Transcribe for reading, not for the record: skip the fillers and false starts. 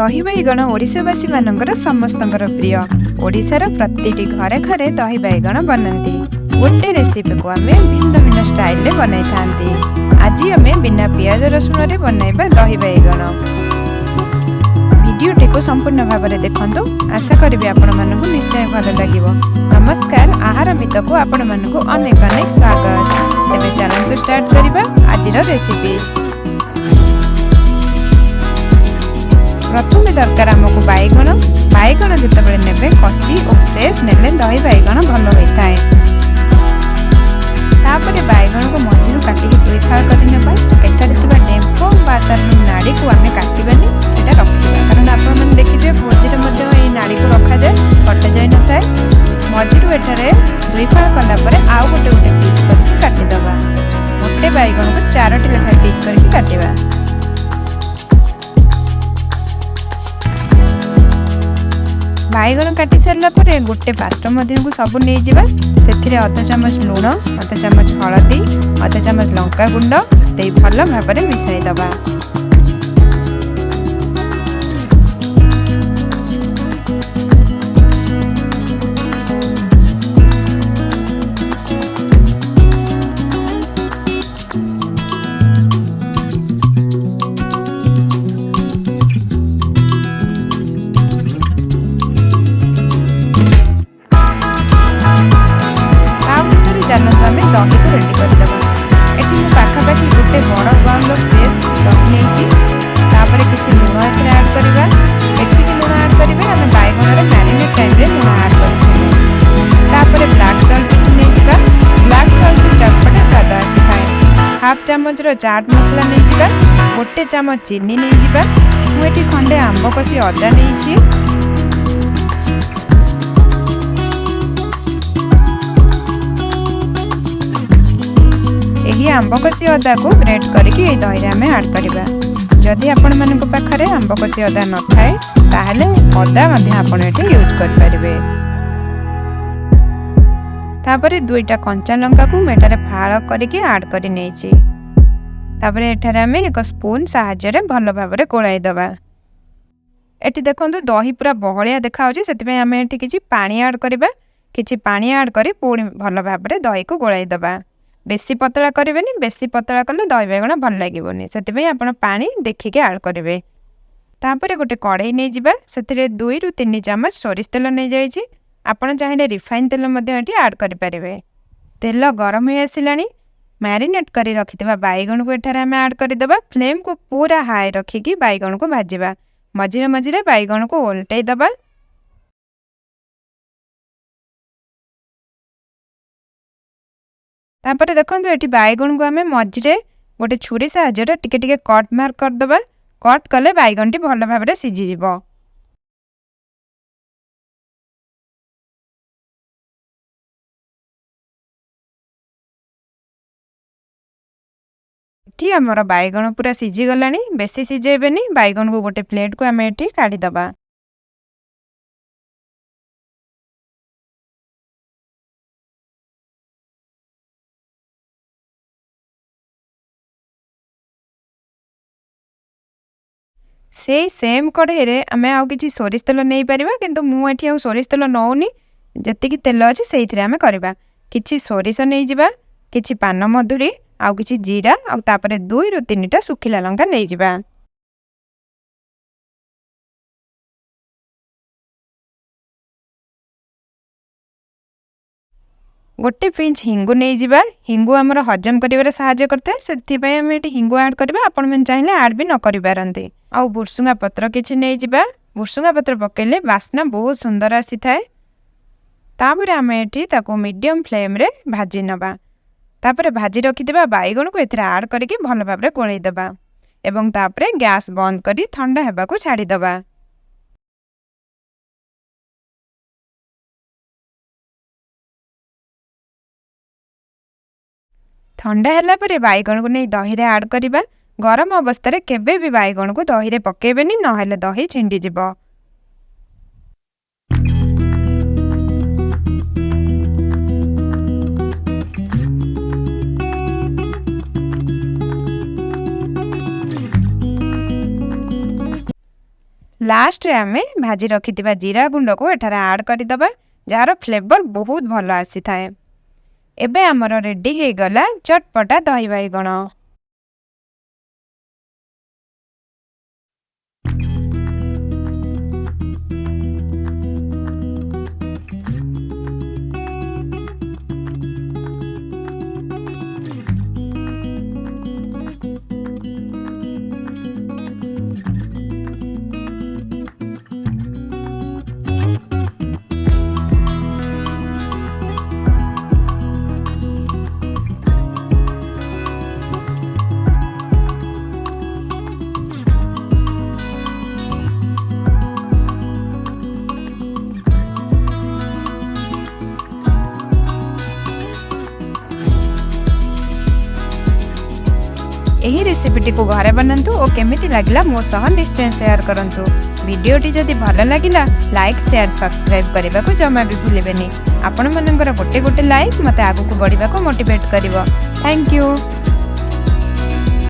ଦହି ବାଇଗଣ ଓଡ଼ିଶାବାସୀମାନଙ୍କର ସମସ୍ତଙ୍କର ପ୍ରିୟ। ଓଡ଼ିଶାର ପ୍ରତିଟି ଘରେ ଘରେ ଦହି ବାଇଗଣ ବନାନ୍ତି। ଗୋଟେ ରେସିପିକୁ ଆମେ ଭିନ୍ନ ଭିନ୍ନ ଷ୍ଟାଇଲରେ ବନାଇଥାନ୍ତି। ଆଜି ଆମେ ବିନା ପିଆଜ ରସୁଣରେ ବନାଇବା ଦହି ବାଇଗଣ। ଭିଡ଼ିଓଟିକୁ ସମ୍ପୂର୍ଣ୍ଣ ଭାବରେ ଦେଖନ୍ତୁ, ଆଶା କରିବି ଆପଣମାନଙ୍କୁ ନିଶ୍ଚୟ ଭଲ ଲାଗିବ। ନମସ୍କାର, ଆହାର ମିତକୁ ଆପଣମାନଙ୍କୁ ଅନେକ ଅନେକ ସ୍ୱାଗତ। ତେବେ ଚାଲନ୍ତୁ ଷ୍ଟାର୍ଟ କରିବା ଆଜିର ରେସିପି। ପ୍ରଥମେ ଦରକାର ଆମକୁ ବାଇଗଣ। ବାଇଗଣ ଯେତେବେଳେ ନେବେ କଷି ଓ ଫ୍ରେଶ୍ ନେଲେ ଦହି ବାଇଗଣ ଭଲ ହୋଇଥାଏ। ତାପରେ ବାଇଗଣକୁ ମଝିରୁ କାଟିକି ଦୁଇ ଫାଳ କରିନେବା। ଏଠାରେ ଥିବା ଡେମ୍ଫ ବା ତାର ନାଡ଼ିକୁ ଆମେ କାଟିବାନି, ସେଇଟା ରଖିବା, କାରଣ ଆପଣମାନେ ଦେଖିଥିବେ ଭୋଜିରେ ମଧ୍ୟ ଏଇ ନାଡ଼ିକୁ ରଖାଯାଏ, କଟାଯାଇନଥାଏ। ମଝିରୁ ଏଠାରେ ଦୁଇ ଫାଳ କଲା ପରେ ଆଉ ଗୋଟେ ଗୋଟେ ପିସ୍ କରିକି କାଟିଦେବା। ଗୋଟେ ବାଇଗଣକୁ 4ଟି ଲେଖାଏଁ ପିସ୍ କରିକି କାଟିବା। ବାଇଗଣ କାଟି ସାରିଲା ପରେ ଗୋଟେ ପାତ୍ର ମଧ୍ୟକୁ ସବୁ ନେଇଯିବା। ସେଥିରେ ଅଧ ଚାମଚ ଲୁଣ, ଅଧ ଚାମଚ ହଳଦୀ, ଅଧ ଚାମଚ ଲଙ୍କା ଗୁଣ୍ଡ ଦେଇ ଭଲ ଭାବରେ ମିଶାଇ ଦେବା। ଚାଲନ୍ତୁ ଆମେ ଦହିକୁ ରେଡ଼ି କରିଦେବା। ଏଠି ମୁଁ ପାଖାପାଖି ଗୋଟେ ବଡ଼ ବାଉଲର ଫ୍ରେଶ୍ ଦହି ନେଇଛି। ତାପରେ କିଛି ଲୁଣ ଏଥିରେ ଆଡ଼୍ କରିବା। ଏତିକି ଲୁଣ ଆଡ଼୍ କରିବେ, ଆମେ ବାଇଗଣରେ ମ୍ୟାରିନେଟ୍ ଟାଇମ୍ରେ ଲୁଣ ଆଡ଼୍ କରିଥିଲେ। ତାପରେ ବ୍ଲାକ୍ ସଲ୍ଟ କିଛି ନେଇଯିବା। ବ୍ଲାକ୍ ସଲ୍ଟରେ ଚଟପଟା ସ୍ୱାଦ ଆସିଥାଏ। ହାଫ୍ ଚାମଚର ଚାଟ୍ ମସଲା ନେଇଯିବା, ଗୋଟେ ଚାମଚ ଚିନି ନେଇଯିବା। ମୁଁ ଏଠି ଖଣ୍ଡେ ଆମ୍ବ କଷି ଅଦା ନେଇଛି। ଏହି ଆମ୍ବ କଷି ଅଦାକୁ ଗ୍ରେଟ୍ କରିକି ଏଇ ଦହିରେ ଆମେ ଆଡ଼୍ କରିବା। ଯଦି ଆପଣମାନଙ୍କ ପାଖରେ ଆମ୍ବ କଷି ଅଦା ନଥାଏ, ତାହେଲେ ଅଦା ମଧ୍ୟ ଆପଣ ଏଠି ୟୁଜ୍ କରିପାରିବେ। ତାପରେ 2ଟା କଞ୍ଚା ଲଙ୍କାକୁ ମୁଁ ଏଠାରେ ଫାଳ କରିକି ଆଡ଼୍ କରି ନେଇଛି। ତାପରେ ଏଠାରେ ଆମେ ଏକ ସ୍ପୁନ୍ ସାହାଯ୍ୟରେ ଭଲ ଭାବରେ ଗୋଳାଇ ଦେବା। ଏଠି ଦେଖନ୍ତୁ ଦହି ପୁରା ବହଳିଆ ଦେଖାହେଉଛି, ସେଥିପାଇଁ ଆମେ ଏଠି କିଛି ପାଣି ଆଡ଼୍ କରିବା। କିଛି ପାଣି ଆଡ଼୍ କରି ପୁଣି ଭଲ ଭାବରେ ଦହିକୁ ଗୋଳାଇ ଦେବା। ବେଶୀ ପତଳା କରିବେନି, ବେଶୀ ପତଳା କଲେ ଦହି ବାଇଗଣ ଭଲ ଲାଗିବନି, ସେଥିପାଇଁ ଆପଣ ପାଣି ଦେଖିକି ଆଡ଼୍ କରିବେ। ତାପରେ ଗୋଟେ କଢ଼େଇ ନେଇଯିବା। ସେଥିରେ 2ରୁ 3 ଚାମଚ ସୋରିଷ ତେଲ ନେଇଯାଇଛି। ଆପଣ ଚାହିଁଲେ ରିଫାଇନ୍ ତେଲ ମଧ୍ୟ ଏଠି ଆଡ଼୍ କରିପାରିବେ। ତେଲ ଗରମ ହେଇ ଆସିଲାଣି। ମ୍ୟାରିନେଟ୍ କରି ରଖିଥିବା ବାଇଗଣକୁ ଏଠାରେ ଆମେ ଆଡ଼୍ କରିଦେବା। ଫ୍ଲେମ୍କୁ ପୁରା ହାଇ ରଖିକି ବାଇଗଣକୁ ଭାଜିବା। ମଝିରେ ମଝିରେ ବାଇଗଣକୁ ଓଲଟେଇ ଦେବା। ତାପରେ ଦେଖନ୍ତୁ ଏଠି ବାଇଗଣକୁ ଆମେ ମଝିରେ ଗୋଟେ ଛୁରୀ ସାହାଯ୍ୟରେ ଟିକେ ଟିକେ କଟ୍ ମାର୍କ କରିଦେବା। କଟ୍ କଲେ ବାଇଗଣଟି ଭଲ ଭାବରେ ସିଝିଯିବ। ଏଠି ଆମର ବାଇଗଣ ପୁରା ସିଝିଗଲାଣି। ବେଶୀ ସିଝେଇବେନି, ବାଇଗଣକୁ ଗୋଟେ ପ୍ଲେଟ୍କୁ ଆମେ ଏଠି କାଢ଼ିଦେବା। ସେଇ ସେମ୍ କଢ଼େଇରେ ଆମେ ଆଉ କିଛି ସୋରିଷ ତେଲ ନେଇପାରିବା, କିନ୍ତୁ ମୁଁ ଏଠି ଆଉ ସୋରିଷ ତେଲ ନେଉନି। ଯେତିକି ତେଲ ଅଛି ସେଇଥିରେ ଆମେ କରିବା। କିଛି ସୋରିଷ ନେଇଯିବା, କିଛି ପାନ ମଧୁରୀ, ଆଉ କିଛି ଜିରା, ଆଉ ତାପରେ 2ରୁ 3ଟା ଶୁଖିଲା ଲଙ୍କା ନେଇଯିବା। ଗୋଟେ ପିଞ୍ଚ ହିଙ୍ଗୁ ନେଇଯିବା। ହିଙ୍ଗୁ ଆମର ହଜମ କରିବାରେ ସାହାଯ୍ୟ କରିଥାଏ, ସେଥିପାଇଁ ଆମେ ଏଠି ହିଙ୍ଗୁ ଆଡ଼୍ କରିବା। ଆପଣମାନେ ଚାହିଁଲେ ଆଡ଼୍ ବି ନ କରିପାରନ୍ତି। ଆଉ ଭୁର୍ସୁଙ୍ଗା ପତ୍ର କିଛି ନେଇଯିବା। ଭୁର୍ସୁଙ୍ଗା ପତ୍ର ପକାଇଲେ ବାସ୍ନା ବହୁତ ସୁନ୍ଦର ଆସିଥାଏ। ତାପରେ ଆମେ ଏଠି ତାକୁ ମିଡ଼ିୟମ୍ ଫ୍ଲେମ୍ରେ ଭାଜି ନେବା। ତାପରେ ଭାଜି ରଖିଥିବା ବାଇଗଣକୁ ଏଥିରେ ଆଡ଼୍ କରିକି ଭଲ ଭାବରେ ଗୋଳେଇ ଦେବା ଏବଂ ତାପରେ ଗ୍ୟାସ୍ ବନ୍ଦ କରି ଥଣ୍ଡା ହେବାକୁ ଛାଡ଼ିଦେବା। ଥଣ୍ଡା ହେଲା ପରେ ବାଇଗଣକୁ ନେଇ ଦହିରେ ଆଡ଼୍ କରିବା। ଗରମ ଅବସ୍ଥାରେ କେବେ ବି ବାଇଗଣକୁ ଦହିରେ ପକାଇବେନି, ନହେଲେ ଦହି ଛିଣ୍ଡିଯିବ। ଲାଷ୍ଟରେ ଆମେ ଭାଜି ରଖିଥିବା ଜିରା ଗୁଣ୍ଡକୁ ଏଠାରେ ଆଡ଼୍ କରିଦେବା, ଯାହାର ଫ୍ଲେଭର୍ ବହୁତ ଭଲ ଆସିଥାଏ। ଏବେ ଆମର ରେଡ଼ି ହେଇଗଲା ଚଟପଟା ଦହି ବାଇଗଣ। ଏହି ରେସିପିଟିକୁ ଘରେ ବନାନ୍ତୁ ଓ କେମିତି ଲାଗିଲା ମୋ ସହ ନିଶ୍ଚୟ ସେୟାର କରନ୍ତୁ। ଭିଡ଼ିଓଟି ଯଦି ଭଲ ଲାଗିଲା, ଲାଇକ୍, ସେୟାର, ସବସ୍କ୍ରାଇବ୍ କରିବାକୁ ଜମା ବି ଭୁଲିବେନି। ଆପଣମାନଙ୍କର ଗୋଟେ ଗୋଟେ ଲାଇକ୍ ମୋତେ ଆଗକୁ ବଢ଼ିବାକୁ ମୋଟିଭେଟ୍ କରିବ। Thank you.